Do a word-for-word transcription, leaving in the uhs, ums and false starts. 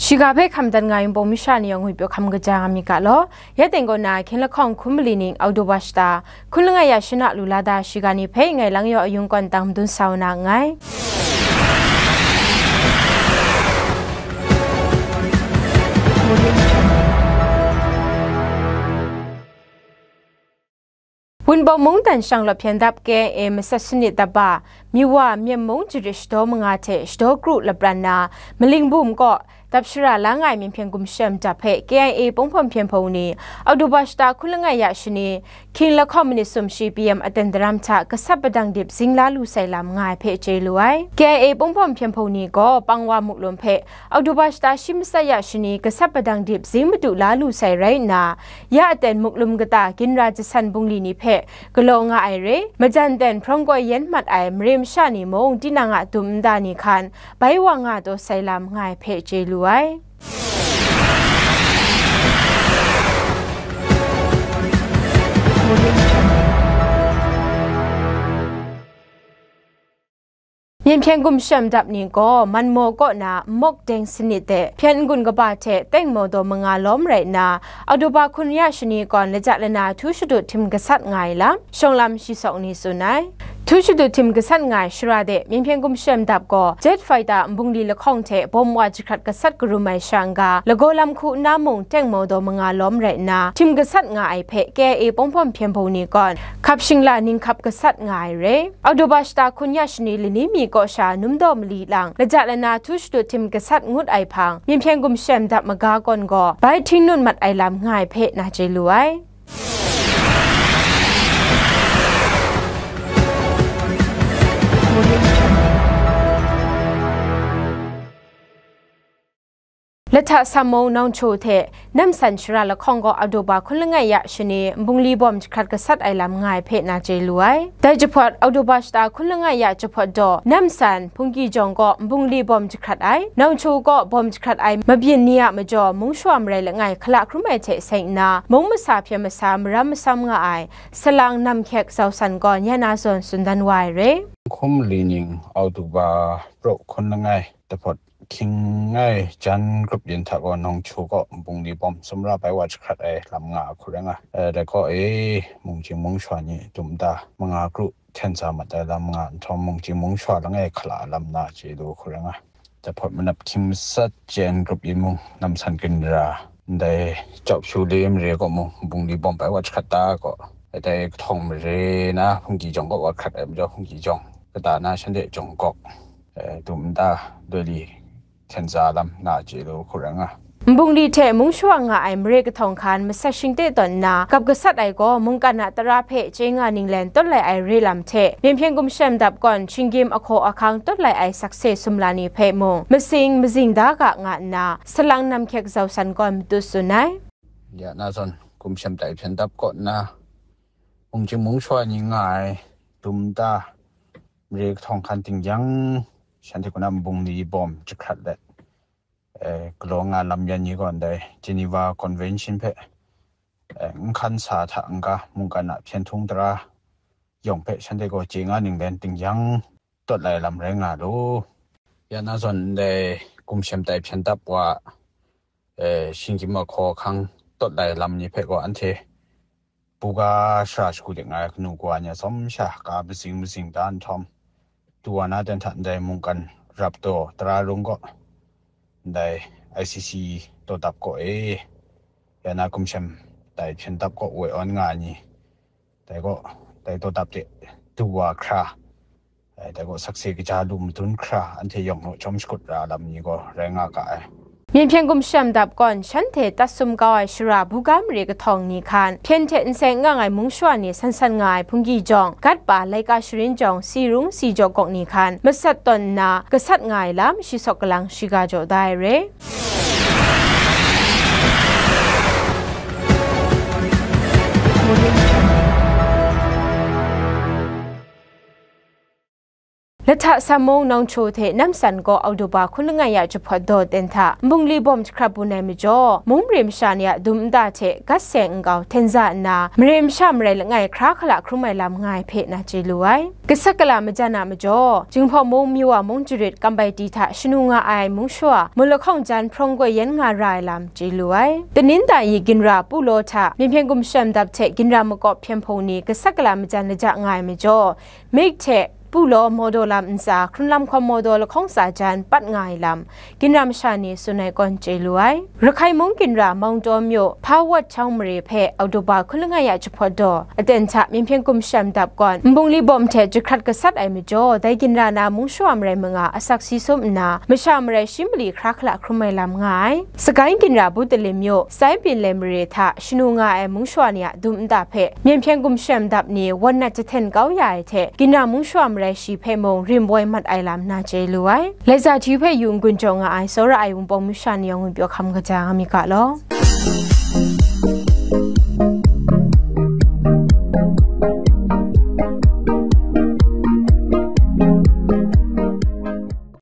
Shiga hpe hkam dat nga ai Wunpawng masha ni yawng ngwipyaw hkam kaja nga myit ga law. Ya teng kaw na, hkying lahkawng hkum mali ning Oktoba shata, hkun langai ya shana lu la da shiga ni hpe ngai Lang Yaw Ayung kawn tang madun sa na nngai. Wunpawng mungdan shanglawt hpyen dap K I A masat sanit dap ba, Miwa, Myen mung jarit shadaw manga hte shadaw kru lapran na, Maling Bum kaw dap shara la nga ai Myen Hpyen Gumshem dap hpe K I A Pawng Hpawm Hpyen Hpung ni, Oktoba shata hkun langai ya shani, hkying lahkawng minit sumshi P M aten daram hta gasat padang dip zing la lu sai lam nga ai hpe chye lu ai. K I A Pawng Hpawm Hpyen Hpung ni gaw Pangwa Muklum hpe Oktoba shata shi matsat ya shani gasat padang dip zing madu la lu sai rai nna, ya aten Muklum kata ginra jasan bungli ni hpe galaw nga ai re, majan ten hprawng koi yen mat ai mare masha ni mung tinang a dum nta ni hkan bai wa nga taw sai lam nga ai hpe chye lu ai. Myen Hpyen Gumshem dap ni gaw Manmaw kaw na Mawk Deng sanit de hpyen n-gun kaba hte tengmaw daw manga lawm rai nna, Oktoba hkun ya shani gawn laja lana htu shadut htim gasat nga ai lam, shawng lam shi sawk ni tsun ai. Htu shadut htim gasat nga ai shara de Myen Hpyen Gumshem dap gaw jet fighter nbungli lahkawng hte bawm wa jahkrat gasat karum ai sha n-ga, lagaw lam hku nna mung tengmaw daw manga lawm rai nna, htim gasat nga ai hpe K I A Pawng Hpawm Hpyen Hpung ni gawn hkap shingla ning hkap gasat nga ai re. Oktoba shata hkun ya shani lani mi kaw sha num daw mali lang, laja lana htu shadut htim gasat ngut ai hpang, Myen Hpyen Gumshem dap maga kawn gaw bai htingnun mat ai lam nga ai hpe na chye lu ai. Lahta Sammung Nawngcho hte Namsan shara lahkawng gaw Oktoba hkun langai ya shani nbungli bawm jahkrat gasat ai lam nga ai hpe na chye lu ai. Dai jahpawt Oktoba shata hkun langai ya jahpawt daw Namsan, Hpungki jawng kaw nbungli bawm jahkrat ai, Nawngcho kaw bawm jahkrat ai mabyin ni a majaw mung shawa marai langai hkala hkrum ai hte seng nna, mung masa hpyen masa maram masam nga ai Salang Namhkyek Zausan gaw nya na zawn tsun dan wa ai re. Hkum mali ning Oktoba praw hkun langai dahpawt hkying ngai jan grup yin hta gaw Nawngcho kaw nbungli bawm sumra bai wa jahkrat ai lam nga ai hku rai nga. Eh, dai kaw e, mungchying mungshawa ni dum nta manga kru hten sa mat ai lam nga nhtawm, mungchying mungshawa langai hkala lam na chye lu hku rai nga. Dahpawt manap hkying matsat jan grup yin mung Namsan ginra, ndai Chawpshu le mare kaw mung nbungli bawm bai wa jahkrat ta gaw, dai kahtawng mare na Hpungki jawng kaw wa jahkrat ai majaw, Hpungki jawng kata na shanhte jawng gawk, eh, dum nta doi li hten sa lam na chye lu hku rai nga. Nbungli hte mung shawa nga ai mare kahtawng hkan masat shingte tawn nna gap gasat ai gaw mungkan a tara hpe chye nga ninglen tawt lai ai re lam hte, Myen Hpyen Gumshem dap kawn shinggyim ahkaw ahkang tawt lai ai sakse sumla ni hpe mung masing mazing da ga nga nna, Salang Namhkyek Zausan gaw matut tsun ai. Ya na zawn, Gumshem tai hpyen dap kaw nna, mungchying mungshawa ni nga ai dum nta mare kahtawng hkan ting yang, shanhte kaw na nbungli bawm jahkrat let, eh, galaw nga lam yan ni gaw ndai Geneva Convention hpe, eh, n hkan sa hta n-ga mungkan a hpyen htung tara yawng hpe shanhte gaw chye nga ninglen ting yang tawt lai lam rai nga lu. Ya na zawn ndai Gumshem tai hpyen dap wa, eh, shinggyim ahkaw ahkang tawt lai lam ni hpe gaw anhte buga shara shagu dik nga ai kanu kawa ni a tsawm sha ka mazing mazing da nhtawm, tu wa na ten hta ndai mungkan rap taw tara rung kaw ndai I C C taw dap kaw e, ya na Gumshem tai hpyen dap kaw woi awn nga ai ni, dai kaw, dai taw dap de du wa hkra, eh, dai gaw sakse kaja lu madun hkra, anhte yawng naw chyawm shakut ra lam ni gaw rai nga ga ai. Myen Hpyen Gumshem dap kawn shanhte tat sum kau ai shara buga mare kahtawng ni hkan hpyen hte nseng ngang ai mung shawa ni san san nga ai Hpungki jawng, Gatpa, Laika Sharin jawng, Sirung, Sijaw gawk ni hkan masat tawn nna gasat nga ai lam shi sawk galang shiga jaw da ai re. Lahta Sam mung Nongcho hte Namsan kaw October hkun langai ya jahpawt daw ten hta nbungli bawm jahkrat bun ai majaw, mung mare masha ni a dum nta hte gat seng nkau hten za nna, mare masha marai langai hkra hkala hkrum ai lam nga ai hpe na chye lu ai. Gasat gala majan a majaw, Jinghpaw mung, Miwa mung jarit Kambaiti hta shanu nga ai mung shawa, Mulahkawng jan hprawng gaw yan nga ra ai lam chye lu ai. Taninda yi ginra Pulaw hta Myen Hpyen Gumshaw Ndap hte ginra makawp hpyen hpung ni gasat gala majan laja nga ai majaw, Mik hte Pulaw Mawdaw lam ntsa, Hkrunlam hkawm Mawdaw lahkawng tsa jan pat nga ai lam, ginra masha ni tsun ai kawn chye lu ai. Rakhai mung ginra Mawngtaw myu, Hpawat Chawng mare hpe October hkun langai ya jahpawt daw aten hta Myen Hpyen Gumshaw Ndap kawn nbungli bawm hte jahkrat gasat ai majaw, dai ginra na mung shawa marai manga asak si sum nna, masha marai shi mali hkra hkala hkrum ai lam nga ai. Sagai ginra Butalim myu, Sai Byin Lem mare hta shanu nga ai mung shawa ni a dum nta hpe Myen Hpyen Gumshaw Ndap ni wan nat jahten kau ya ai hte, ginra mung shawa marai shi hpe mung rim woi mat ai lam na chye lu ai. Laiza hti hpe yu n-gun jaw nga ai, tsawra ai Wunpawng masha ni yawng ngu pyaw hkam kaja nga mi ga law.